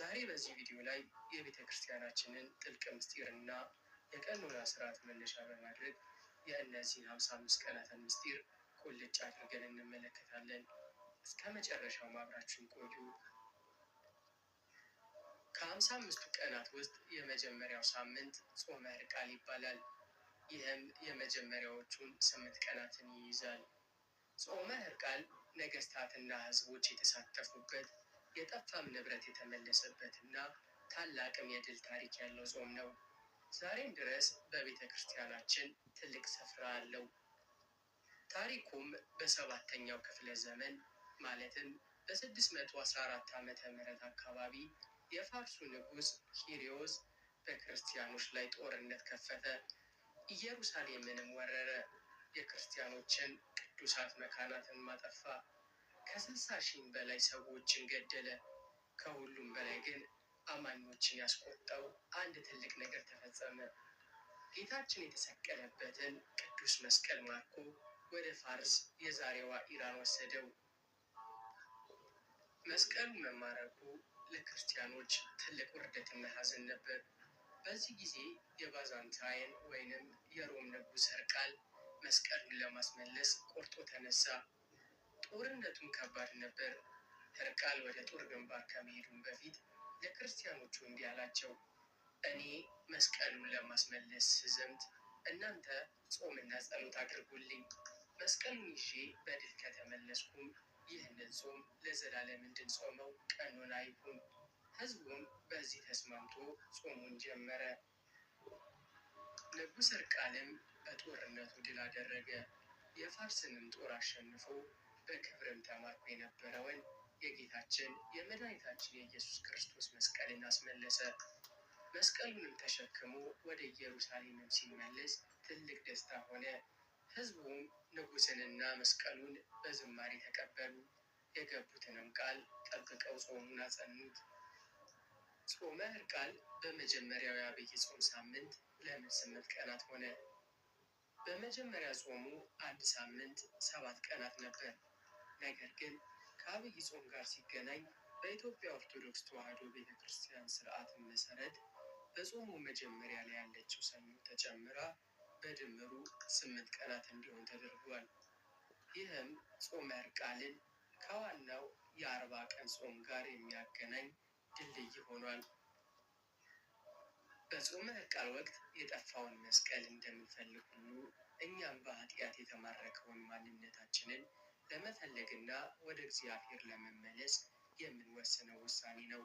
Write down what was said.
ዛሬ በዚህ ቪዲዮ ላይ የቤተ ክርስቲያናችንን ጥልቅ ምስጢርና የቀኖና ስርዓት መነሻ በማድረግ የእነዚህን 55 ቀናትን ምስጢር ቁልጭ አድርገን እንመለከታለን። እስከ መጨረሻው አብራችሁን ቆዩ። ከ55ቱ ቀናት ውስጥ የመጀመሪያው ሳምንት ጾመ ሕርቃል ይባላል። ይህም የመጀመሪያዎቹን 8 ቀናትን ይይዛል። ጾመ ሕርቃል ነገስታትና ሕዝቦች የተሳተፉበት፣ የጠፋም ንብረት የተመለሰበትና ታላቅም የድል ታሪክ ያለው ጾም ነው። ዛሬም ድረስ በቤተ ክርስቲያናችን ትልቅ ስፍራ አለው። ታሪኩም በ7ኛው ክፍለ ዘመን ማለትም በ614 ዓመተ ምህረት አካባቢ የፋርሱ ንጉሥ ኪሪዮስ በክርስቲያኖች ላይ ጦርነት ከፈተ። ኢየሩሳሌምንም ወረረ። የክርስቲያኖችን ቅዱሳት መካናትን ማጠፋ። ከ60 ሺህ በላይ ሰዎችን ገደለ። ከሁሉም በላይ ግን አማኞችን ያስቆጣው አንድ ትልቅ ነገር ተፈጸመ። ጌታችን የተሰቀለበትን ቅዱስ መስቀል ማርኮ ወደ ፋርስ፣ የዛሬዋ ኢራን ወሰደው። መስቀሉ መማረኩ ለክርስቲያኖች ትልቅ ውርደትና ሐዘን ነበር። በዚህ ጊዜ የባዛንታይን ወይንም የሮም ንጉሥ ሕርቃል መስቀሉን ለማስመለስ ቆርጦ ተነሳ። ጦርነቱም ከባድ ነበር። ሕርቃል ወደ ጦር ግንባር ከመሄዱም በፊት ለክርስቲያኖቹ እንዲህ አላቸው፣ እኔ መስቀሉን ለማስመለስ ስዘምት እናንተ ጾምና ጸሎት አድርጉልኝ። መስቀሉን ይዤ በድል ከተመለስኩም ይህንን ጾም ለዘላለም እንድንጾመው ቀኖና ይሁን። ሕዝቡም በዚህ ተስማምቶ ጾሙን ጀመረ። ንጉሥ ሕርቃልም በጦርነቱ ድል አደረገ። የፋርስንም ጦር አሸንፎ በክብርም ተማርኮ የነበረውን የጌታችን የመድኃኒታችን የኢየሱስ ክርስቶስ መስቀልን አስመለሰ። መስቀሉንም ተሸክሞ ወደ ኢየሩሳሌምም ሲመለስ ትልቅ ደስታ ሆነ። ሕዝቡም ንጉሥንና መስቀሉን በዝማሬ ተቀበሉ። የገቡትንም ቃል ጠብቀው ጾሙን አጸኑት። ጾመ ሕርቃል በመጀመሪያው የዐቢይ ጾም ሳምንት ለምን 8 ቀናት ሆነ? በመጀመሪያ ጾሙ አንድ ሳምንት 7 ቀናት ነበር። ነገር ግን ከዐቢይ ጾም ጋር ሲገናኝ በኢትዮጵያ ኦርቶዶክስ ተዋሕዶ ቤተ ክርስቲያን ስርዓት መሰረት በጾሙ መጀመሪያ ላይ ያለችው ሰኞ ተጨምራ በድምሩ 8 ቀናት እንዲሆን ተደርጓል። ይህም ጾመ ሕርቃልን ከዋናው የ40 ቀን ጾም ጋር የሚያገናኝ ድልድይ ሆኗል። በጾመ ሕርቃል ወቅት የጠፋውን መስቀል እንደምንፈልግ ሁሉ እኛም በኃጢአት የተማረከውን ማንነታችንን ለመፈለግና ወደ እግዚአብሔር ለመመለስ የምንወስነው ውሳኔ ነው።